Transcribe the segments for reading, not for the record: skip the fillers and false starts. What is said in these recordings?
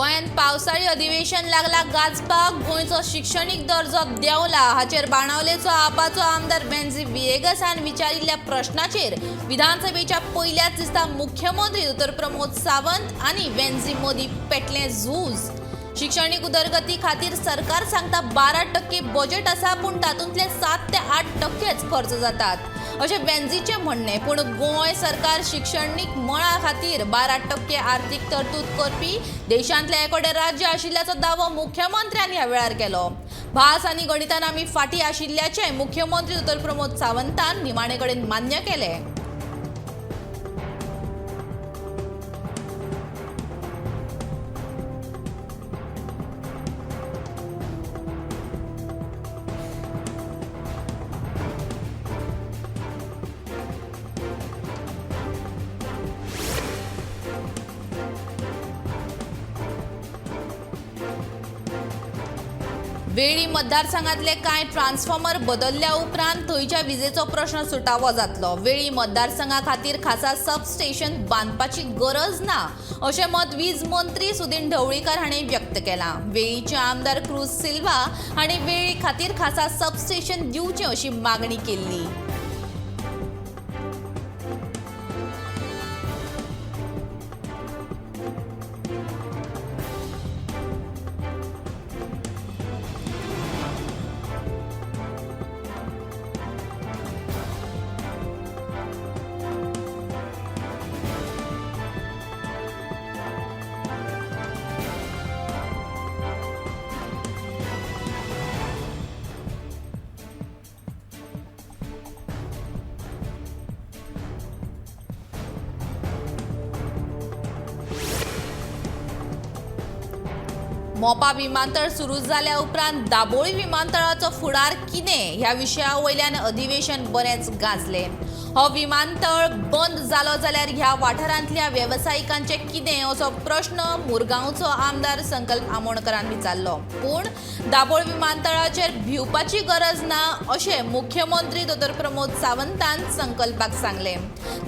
गोंयांत पावसाळी अधिवेशन लागला गाजपाक. गोंयचो शिक्षणीक दर्जो देंवला हाचेर बाणावलेचो आपाचो आमदार वेन्झी व्हिएगसान विचारिल्ल्या प्रश्नाचेर विधानसभेच्या पयल्याच दिसा मुख्यमंत्री दोतोर प्रमोद सावंत आनी वेन्झी मदीं पेटलें झूज. शिक्षणीक उदरगती खातीर सरकार सांगता 12% बजेट आसा, पूण तातूंतले 7 ते 8%च खर्च जातात अशें वेन्झीचें म्हणणें. पूण गोंय सरकार शिक्षणीक मळा खातीर 12% आर्थीक तरतूद करपी देशांतलें एकोडें राज्य आशिल्ल्याचो दावो मुख्यमंत्र्यान ह्या वेळार केलो. भास आनी गणितान आमी फाटीं आशिल्ल्याचें मुख्यमंत्री दोतोर प्रमोद सावंतान निमाणे कडेन मान्य केलें. वेळी मतदारसंघातले कांय ट्रान्सफॉर्मर बदलल्या उपरांत थंयच्या विजेचो प्रश्न सुटावो जातलो. वेळी मतदारसंघा खातीर खासा सबस्टेशन बांदपाची गरज ना अशें मत वीज मंत्री सुदिन ढवळीकर हांणी व्यक्त केलां. वेळीचे आमदार क्रूज सिल्वा हांणी वेळी खातीर खासा सबस्टेशन दिवचें अशी मागणी केल्ली. मोपा विमानतळ सुरू जाल्या उपरांत दाबोळी विमानतळाचो फुडार कितें ह्या विशया वयल्यान अधिवेशन बरेंच गाजलें. हो विमानतळ बंद जालो जाल्यार ह्या वाठारांतल्या वेवसायिकांचें कितें असो प्रश्न मुरगांवचो आमदार संकल्प आमोणकरान विचारलो. पूण दाबोळ विमानतळाचेर भिवपाची गरज ना अशें मुख्यमंत्री दोतोर प्रमोद सावंतान संकल्पाक सांगलें.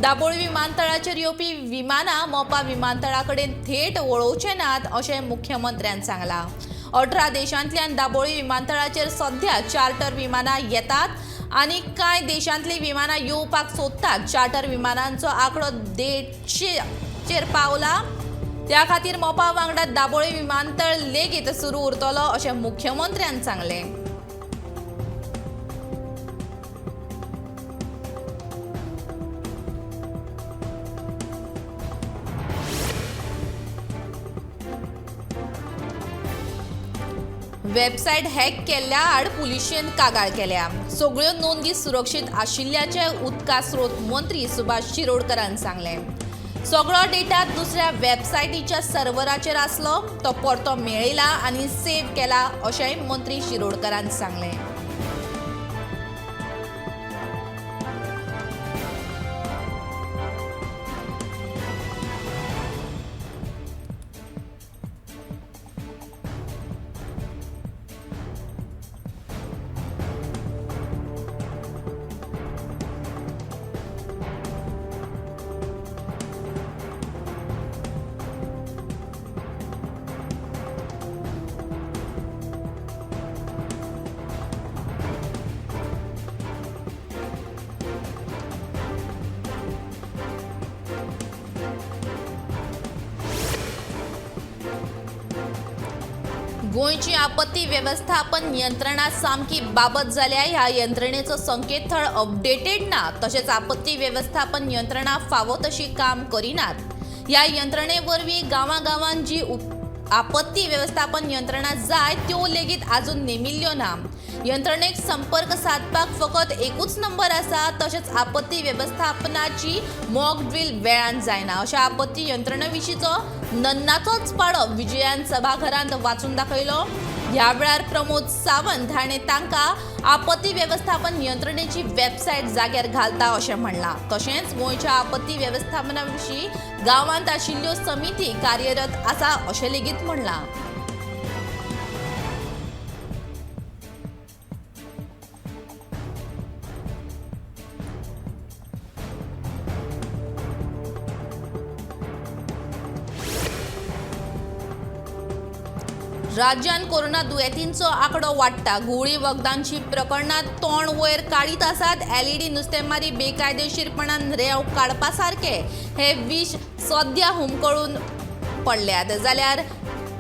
दाबोळी विमानतळाचेर येवपी विमानां मोपा विमानतळा कडेन थेट वळोवचे नात अशें मुख्यमंत्र्यान सांगलां. 18 देशांतल्यान दाबोळी विमानतळाचेर सध्या चार्टर विमानां येतात आनी कांय देशांतलीं विमानां येवपाक सोदतात. चार्टर विमानांचो आंकडो 150चेर पावला. त्या खातीर मोपा वांगडा दाबोळी विमानतळ लेगीत सुरू उरतलो अशें मुख्यमंत्र्यान सांगलें. वेबसायट हॅक केल्ल्या आड पुलिशेन कागाळ केल्या. सगळ्यो नोंदी सुरक्षीत आशिल्ल्याचें उदका स्रोत मंत्री सुभाष शिरोडकरान सांगलें. सगळो डेटा दुसऱ्या वेबसायटीच्या सर्वराचेर आसलो, तो परतो मेळयला आनी सेव्ह केला अशेंय मंत्री शिरोडकरान सांगलें. गोंयची आपत्ती वेवस्थापन यंत्रणा सामकी बाबत जाल्या. ह्या यंत्रणेचो संकेतथळ अपडेटेड ना, तशेंच आपत्ती वेवस्थापन यंत्रणा फावो तशी काम करिनात. ह्या यंत्रणे वरवीं गांवागांवांत जी आपत्ती वेवस्थापन यंत्रणा जाय त्यो लेगीत आजून नेमिल्ल्यो ना. यंत्रणेक संपर्क सादपाक फकत एकूच नंबर आसा, तशेंच आपत्ती वेवस्थापनाची मॉक ड्रील वेळान जायना अशा आपत्ती यंत्रणे विशींचो नन्नाचोच पाडो विजयान सभाघरांत वाचून दाखयलो. ह्या वेळार प्रमोद सावंत हाणें तांकां आपत्ती वेवस्थापन यंत्रणेची वेबसायट जाग्यार घालता अशें म्हणलां. तशेंच गोंयच्या आपत्ती वेवस्थापना विशीं गांवांत आशिल्ल्यो समिती कार्यरत आसा अशें लेगीत म्हणलां. राज्यांत कोरोना दुयेंतींचो आंकडो वाडटा. घुंवळी वखदांची प्रकरणां तोंड वयर काडीत आसात. एलईडी नुस्तेमारी बेकायदेशीरपणान रेंव काडपा सारके हे विश सद्या हुमकळून पडल्यात. जाल्यार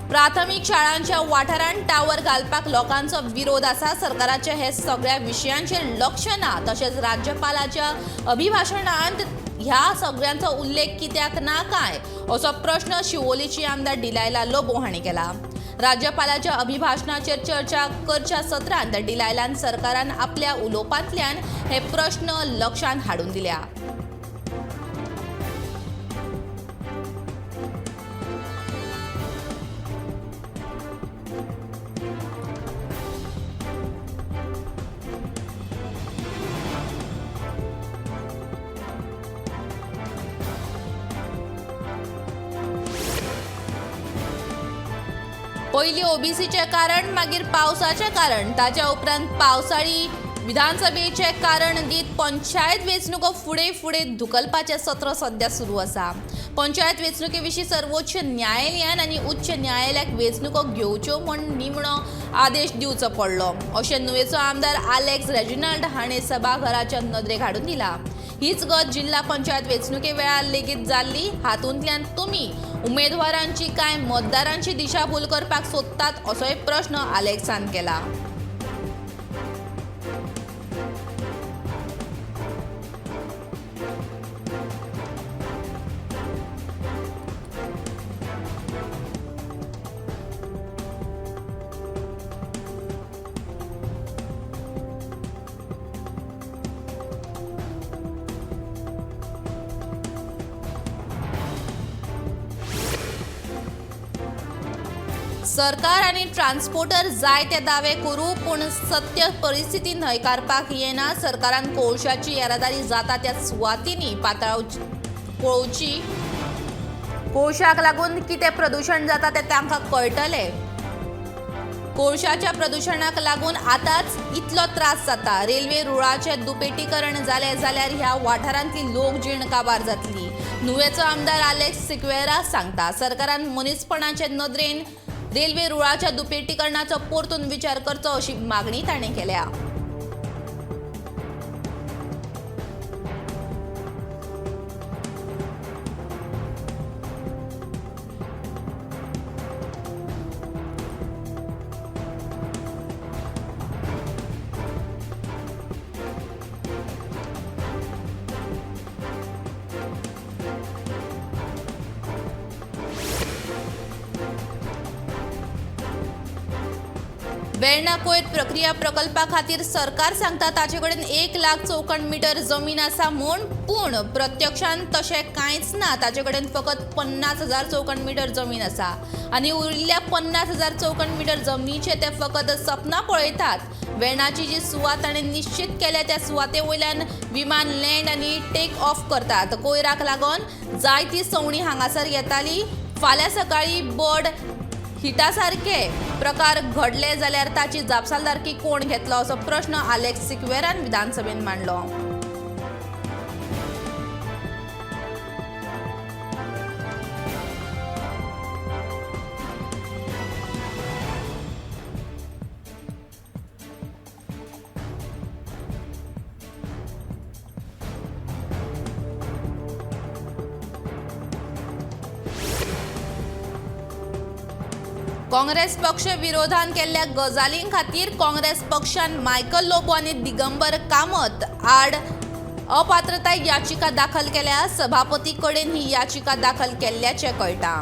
प्राथमीक शाळांच्या वाठारांत टावर घालपाक लोकांचो विरोध आसा. सरकाराचे हे सगळ्या विशयांचेर लक्ष ना. तशेंच राज्यपालाच्या अभिभाशणांत ह्या सगळ्यांचो उल्लेख कित्याक ना काय असो प्रश्न शिवोलीची आमदार डिलायला लोबो हांणी केला. राज्यपालाच्या अभिभाशणाचेर चर्चा करच्या सत्रांत डिलायलान सरकारान आपल्या उलोवपांतल्यान हे प्रश्न लक्षांत हाडून दिल्या. पयलीं ओबीसीचें कारण, मागीर पावसाचें कारण, ताच्या उपरांत पावसाळी विधानसभेचें कारण दीत पंचायत वेंचणुको फुडें फुडें धुकलपाचें सत्र सद्या सुरू आसा. पंचायत वेंचणुके विशीं सर्वोच्च न्यायालयान आनी उच्च न्यायालयाक वेंचणुको घेवच्यो म्हूण निमणो आदेश दिवचो पडलो अशें नुवेचो आमदार आलेक्स रेजिनाल्ड हाणें सभाघराच्या नदरेक हाडून दिला. हीच गत जिल्हा पंचायत वेंचणुके वेळार लेगीत जाल्ली. हातूंतल्यान तुमी उमेदवारांची काय मतदारांची दिशाभूल करपाक सोदतात असोय प्रश्न आलेक्सान केला. सरकार आनी ट्रान्सपोर्टर जाय ते दावे करूं पूण सत्य परिस्थिती न्हयकारपाक येना. सरकारान कोळशाची येरादारी जाता त्या सुवातींनी पातळावची पळोवची. कोळशाक लागून कितें प्रदूशण जाता तें तांकां कळटलें. कोळशाच्या प्रदूशणाक लागून आतांच इतलो त्रास जाता. रेल्वे रुळाचें दुपेटीकरण जालें जाल्यार ह्या वाठारांतली लोकजीण काबार जातली. नुवेचो आमदार आलेक्स सिक्वेरा सांगता, सरकारान मनीसपणाचे नदरेन रेल्वे रुळाच्या दुपेटीकरणाचो परतून विचार करचो अशी मागणी ताणें केल्या. वेर्णा कोयर प्रक्रिया प्रकल्पा खातीर सरकार सांगता ताचे कडेन 1 लाख चौखण मिटर जमीन आसा म्हूण, पूण प्रत्यक्षांत तशें कांयच ना. ताचे कडेन फकत 50,000 चौखण मिटर जमीन आसा आनी उरिल्ल्या 50,000 चौखण मिटर जमनीचे ते फकत सपनां पळयतात. वेर्णाची जी सुवात ताणें निश्चित केल्या त्या सुवाते वयल्यान विमान लँड आनी टेक ऑफ करतात. कोयराक लागून जायती सवणीं हांगासर येताली. फाल्यां सकाळीं बर्ड हिटा सारके प्रकार घडले जाल्यार ताची जापसालदारकी कोण घेतलो असो प्रश्न आलेक्स सिक्वेरान विधानसभेन मांडलो. काँग्रेस पक्ष विरोधान केल्ल्या गजालीं खातीर काँग्रेस पक्षान मायकल लोबो आनी दिगंबर कामत आड अपात्रताय याचिका दाखल केल्या. सभापती कडेन ही याचिका दाखल केल्ल्याचें कळटा.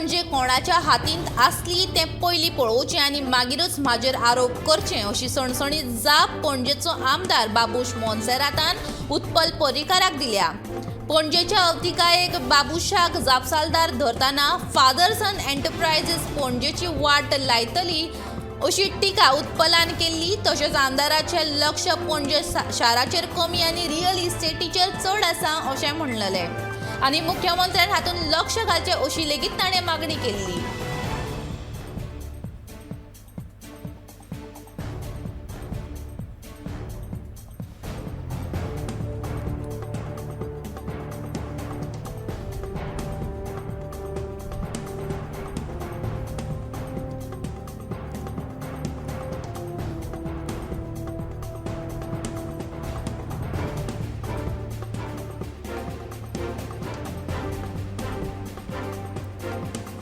पणजे कोणाच्या हातींत आसली तें पयलीं पळोवचें आनी मागीरूच म्हाजेर आरोप करचे अशी सणसणीत जाप पणजेचो आमदार बाबूश मोन्सेरातान उत्पल पर्रीकाराक दिल्या. पणजेच्या अवतिकायेक बाबूशाक जापसालदार धरतना फादरसन एंटरप्रायझीस पणजेची वाट लायतली अशी टिका उत्पलान केल्ली. तशेंच आमदाराचें लक्ष पणजे शाराचेर कमी आनी रियल इस्टेटीचेर चड आसा अशें म्हणलेलें आनी मुख्यमंत्र्यान हातूंत लक्ष घालचें अशी लेगीत ताणें मागणी केल्ली.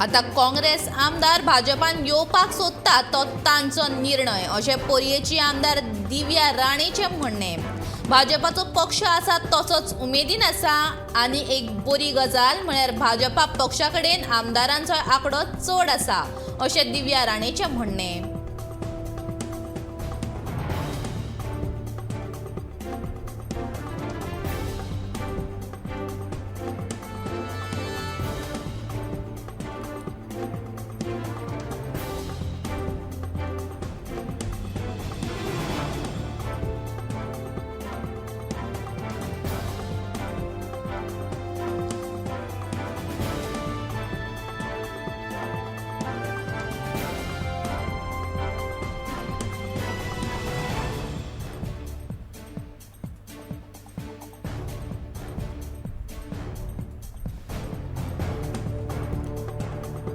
आतां काँग्रेस आमदार भाजपान येवपाक सोदता तो तांचो निर्णय अशें पर्येची आमदार दिव्या राणेचें म्हणणें. भाजपाचो पक्ष आसा तसोच उमेदीन आसा आनी एक बरी गजाल म्हळ्यार भाजपा पक्षा कडेन आमदारांचो आंकडो चड आसा अशें दिव्या राणेचें म्हणणें.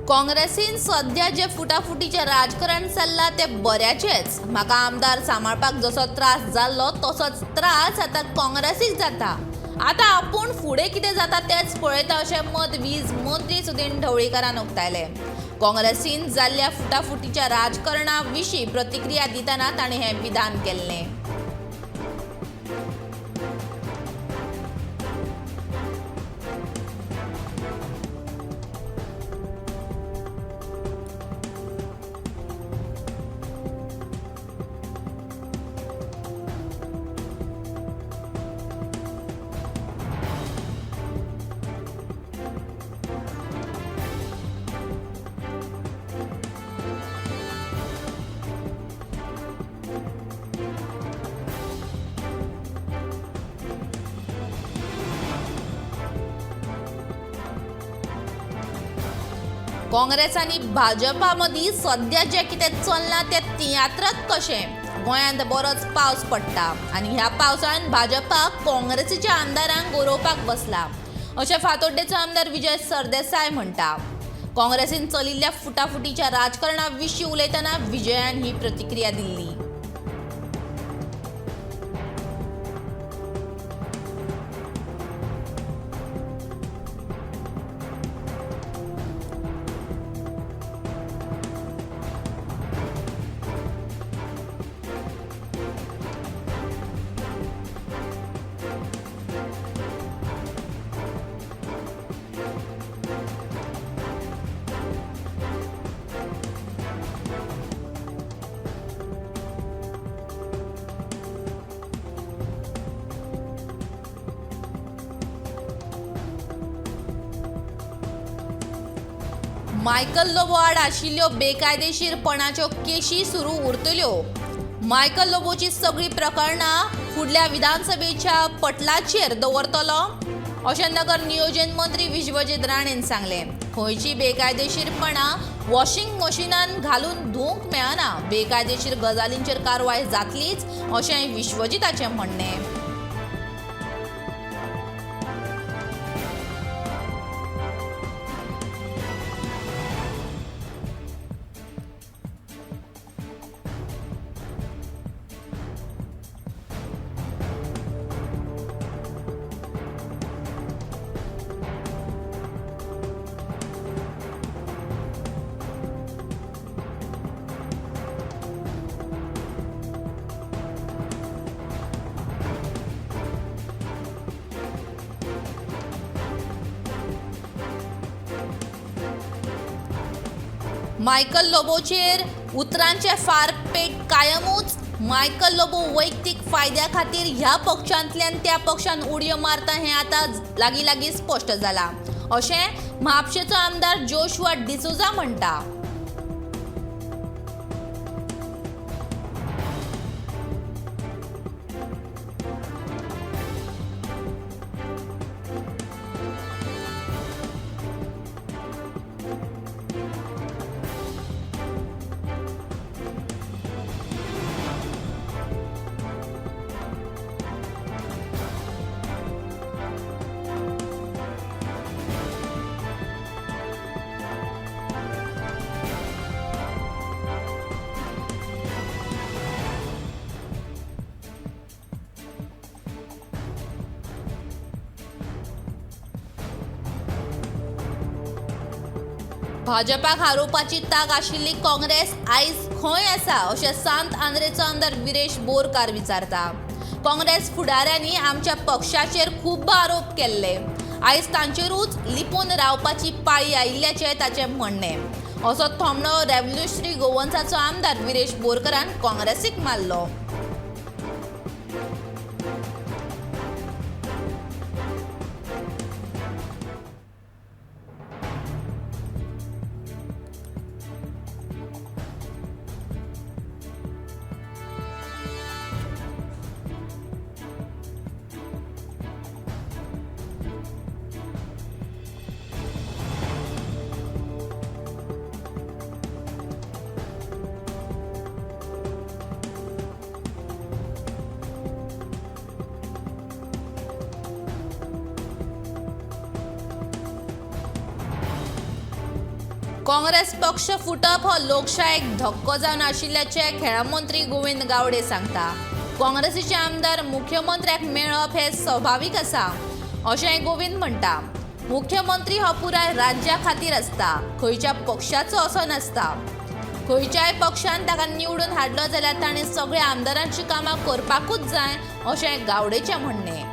काँग्रेसीन सध्या जे फुटाफुटीचें राजकारण चल्लां तें बऱ्याचेंच. म्हाका आमदार सांबाळपाक जसो त्रास जाल्लो तसोच त्रास आतां काँग्रेसीक जाता. आतां आपूण फुडें कितें जाता तेंच पळयता अशें मत वीज मंत्री सुदीन ढवळीकारान उक्तायलें. काँग्रेसीन जाल्ल्या फुटाफुटीच्या राजकारणा विशीं प्रतिक्रिया दितना ताणें हें विधान केल्लें. काँग्रेस आनी भाजपा मदीं सद्या जें कितें चल्लां तें तियात्रच कशें. गोंयांत बरोच पावस पडटा आनी ह्या पावसान भाजपा काँग्रेसीच्या आमदारांक गरोवपाक बसला अशें फातोड्डेचो आमदार विजय सरदेसाय म्हणटा. काँग्रेसीन चलिल्ल्या फुटाफुटीच्या राजकारणा विशीं उलयतना विजयान ही प्रतिक्रिया दिल्ली. मायकल लोबो आड आशिल्ल्यो बेकायदेशीरपणाच्यो केशी सुरू उरतल्यो. मायकल लोबोची सगळीं प्रकरणां फुडल्या विधानसभेच्या पटलाचेर दवरतलो अशें नगर नियोजन मंत्री विश्वजीत राणेन सांगलें. खंयची बेकायदेशीरपणां वॉशिंग मशिनान घालून धुवंक मेळना, बेकायदेशीर गजालींचेर कारवाय जातलीच अशें विश्वजीताचें म्हणणें. मायकल लोबोचेर उतरांचे फारपेट कायमूच. मायकल लोबो वैयक्तीक फायद्या खातीर ह्या पक्षांतल्यान त्या पक्षान उडयो मारता हें आतां लागीं लागीं स्पश्ट जालां अशें म्हापशेचो आमदार जोशुआ डिसोझा म्हणटा. भाजपाक हारोवपाची तांक आशिल्ली काँग्रेस आयज खंय आसा अशें सांत आंद्रेचो आमदार विरेश बोरकार विचारता. काँग्रेस फुडाऱ्यांनी आमच्या पक्षाचेर खूब आरोप केल्ले, आयज तांचेरूच लिपून रावपाची पाळी आयिल्ल्याचें ताचें म्हणणें. असो थोमणो रेव्होल्युशनरी गोवन्साचो आमदार विरेश बोरकारान काँग्रेसीक मारलो. काँग्रेस पक्ष फुटप हो लोकशायेक धक्को जावन आशिल्ल्याचें खेळां मंत्री गोविंद गावडे सांगता. काँग्रेसीचे आमदार मुख्यमंत्र्याक मेळप हें स्वाभावीक आसा अशेंय गोविंद म्हणटा. मुख्यमंत्री हो पुराय राज्या खातीर आसता, खंयच्या पक्षाचो असो नासता. खंयच्याय पक्षान ताका निवडून हाडलो जाल्यार ताणें सगळ्या आमदारांची कामां करपाकूच जाय अशें गावडेचें म्हणणें.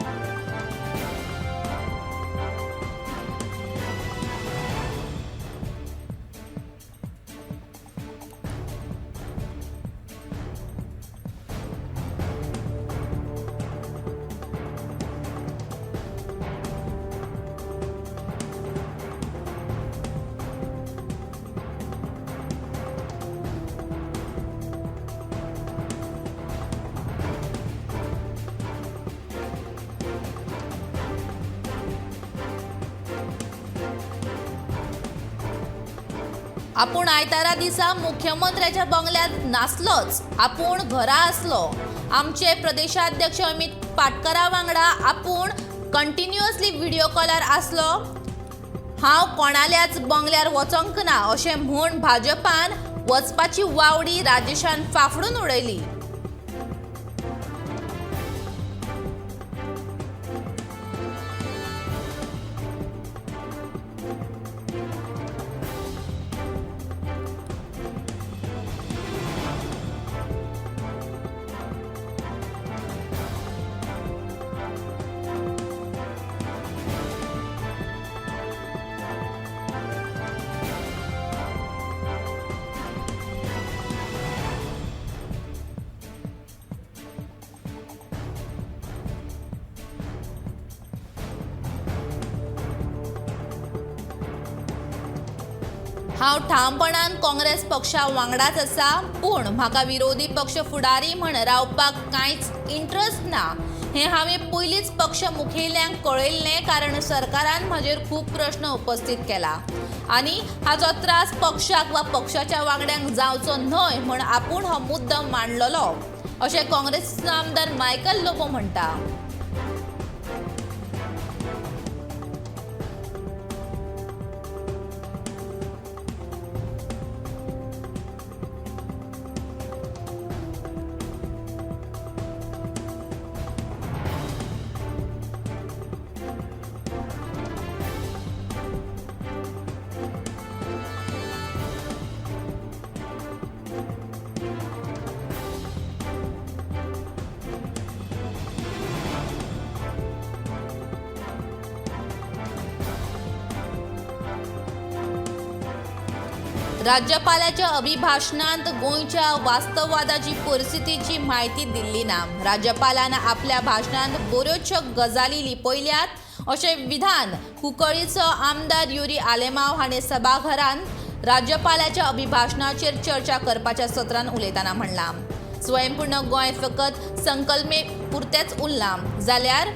आपूण आयतारा दिसा मुख्यमंत्र्याच्या बंगल्यात नासलोच, आपूण घरा आसलो. आमचे प्रदेशाध्यक्ष अमित पाटकरा वांगडा आपूण कंटिन्युअसली व्हिडियो कॉलार आसलो. हांव कोणाल्याच बंगल्यार वचोंक ना अशें म्हूण भाजपान वचपाची वावडी राजेशान फाफडून उडयली. हांव ठामपणान काँग्रेस पक्षा वांगडाच आसा, पूण म्हाका विरोधी पक्ष फुडारी म्हण रावपाक कांयच इंट्रस्ट ना हें हांवें पयलींच पक्ष मुखेल्यांक कळयल्लें, कारण सरकारान म्हजेर खूब प्रश्न उपस्थित केला आनी हाचो त्रास पक्षाक वा पक्षाच्या वांगड्यांक जावचो न्हय म्हण आपूण हो मुद्दो मांडलेलो अशें काँग्रेसचो आमदार मायकल लोबो म्हणटा. राज्यपालाच्या अभिभाशणांत गोंयच्या वास्तववादाची परिस्थितीची म्हायती दिल्ली ना. राज्यपालान आपल्या भाशणांत बऱ्योचश्यो गजाली लिपयल्यात अशें विधान कुंकळीचो आमदार युरी आलेमांव हाणें सभाघरांत राज्यपालाच्या अभिभाशणाचेर चर्चा करपाच्या सत्रांत उलयतना म्हणलां. स्वयंपूर्ण गोंय फकत संकल्पने पुरतेंच उरलां जाल्यार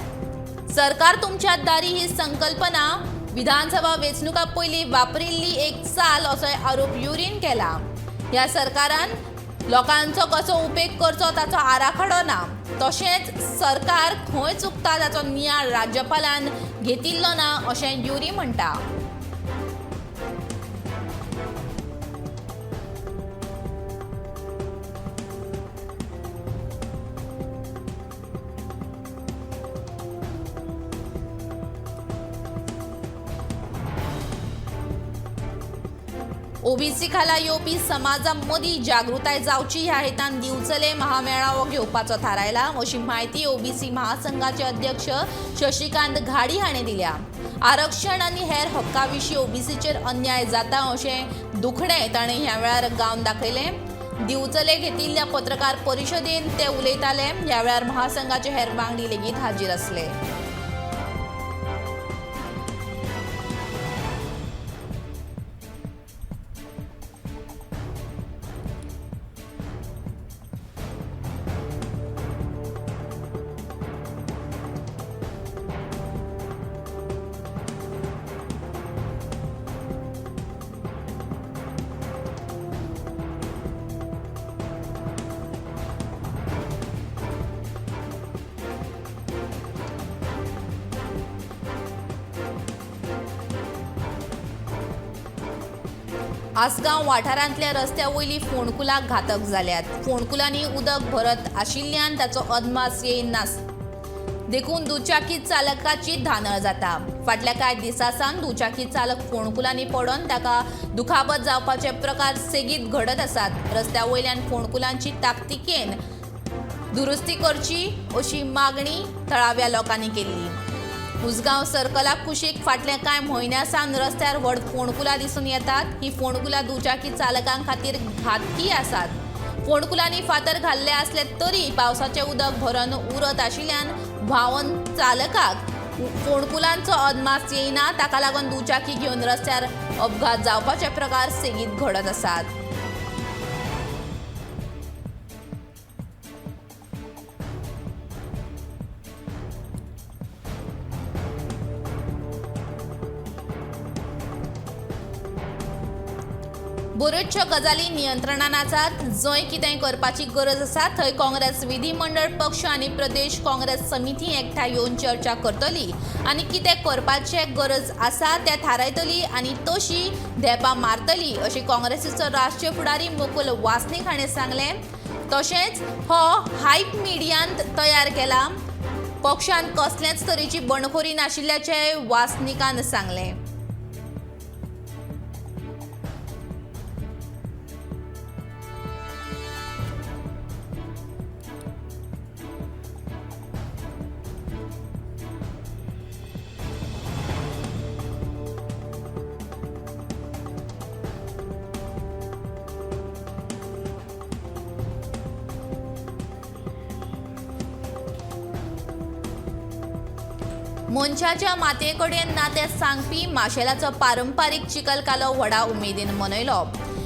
सरकार तुमच्या दारी ही संकल्पना विधानसभा वेंचणुका पयलीं वापरिल्ली एक चाल असोय आरोप युरीन केला. ह्या सरकारान लोकांचो कसो उपेग करचो ताचो आराखडो ना, तशेंच सरकार खंय चुकता ताचो नियाळ राज्यपालान घेतिल्लो ना अशें युरी म्हणटा. ओबीसी खाला येवपी समाजा मदीं जागृताय जावची ह्या हेतान दिवचले महामेळावो घेवपाचो थारायला अशी म्हायती ओबीसी महासंघाचे अध्यक्ष शशिकांत घाडी हाणें दिल्या. आरक्षण आनी हेर हक्का विशीं ओबीसीचेर अन्याय जाता अशें दुखणें ताणें ह्या वेळार गावन दाखयलें. दिवचले घेतिल्ल्या पत्रकार परिशदेंत ते उलयताले. ह्या वेळार महासंघाचे हेर वांगडी लेगीत हाजीर आसले. आसगांव वाठारांतल्या रस्त्या वयली फोंडकुलां घातक जाल्यात. फोंडकुलांनी उदक भरत आशिल्ल्यान ताचो अदमास येयना, देखून दुचाकी चालकाची धानळ जाता. फाटल्या कांय दिसां सावन दुचाकी चालक फोंडकुलांनी पडून ताका दुखापत जावपाचे प्रकार सेगीत घडत आसात. रस्त्या वयल्यान फोंडकुलांची ताकतिकेन दुरुस्ती करची अशी मागणी थळाव्या लोकांनी केल्ली. उसगांव सर्कलाक कुशीक फाटल्या कांय म्हयन्यां सावन रस्त्यार व्हड फोंडकुलां दिसून येतात. ही फोंडकुलां दुचाकी चालकां खातीर घातकी आसात. फोंडकुलांनी फातर घाल्ले आसले तरी पावसाचें उदक भरून उरत आशिल्ल्यान व्हांवन चालकाक फोंडकुलांचो अदमास येयना. ताका लागून दुचाकी घेवन रस्त्यार अपघात जावपाचे प्रकार सेगीत घडत आसात. बऱ्योचश्यो गजाली नियंत्रणान आसात. जंय कितेंय करपाची गरज आसा थंय काँग्रेस विधिमंडळ पक्ष आनी प्रदेश काँग्रेस समिती एकठांय येवन चर्चा करतली आनी कितें करपाचें गरज आसा तें थारायतली आनी तशी धेंपां मारतली अशी काँग्रेसीचो राष्ट्रीय फुडारी मुकुल वासनीक हाणें सांगलें. तशेंच हो हायप मिडियांत तयार केला. पक्षान कसलेच तरेची बंडखोरी नाशिल्ल्याचें वासनिकान सांगलें. मनशाच्या मातयेकडेन नातें सांगपी माशेलाचो पारंपारीक चिखलकालो व्हडा उमेदीन मनयलो.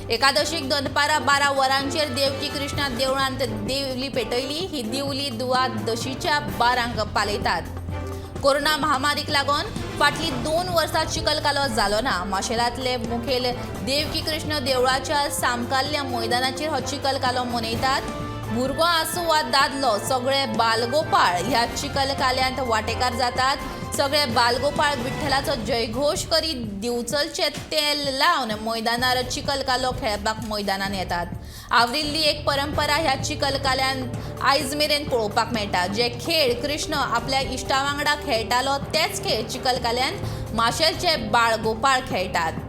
एकादशीक दनपारां 12 वरांचेर देवकी कृष्णा देवळांत देवली पेटयली. ही दिवली दुवादशीच्या 12 पालयतात. कोरोना महामारीक लागून फाटलीं 2 वर्सां चिखलकालो जालो ना. माशेलांतले मुखेल देवकी कृष्ण देवळाच्या सामकारल्या मैदानाचेर हो चिखलकालो मनयतात. भुरगो आसूं वा दादलो सगळे बालगोपाळ ह्या चिखलकाल्यांत वांटेकार जातात. सगळे बालगोपाळ विठ्ठलाचो जयघोश करीत दिवचलचें तेल लावन मैदानार चिखलकालो खेळपाक मैदानान येतात. आवरिल्ली एक परंपरा ह्या चिखलकाल्यांत आयज मेरेन पळोवपाक मेळटा. जे खेळ कृष्ण आपल्या इश्टा वांगडा खेळटालो तेच खेळ चिखलकाल्यांत माशेलचे बाळगोपाळ खेळटात.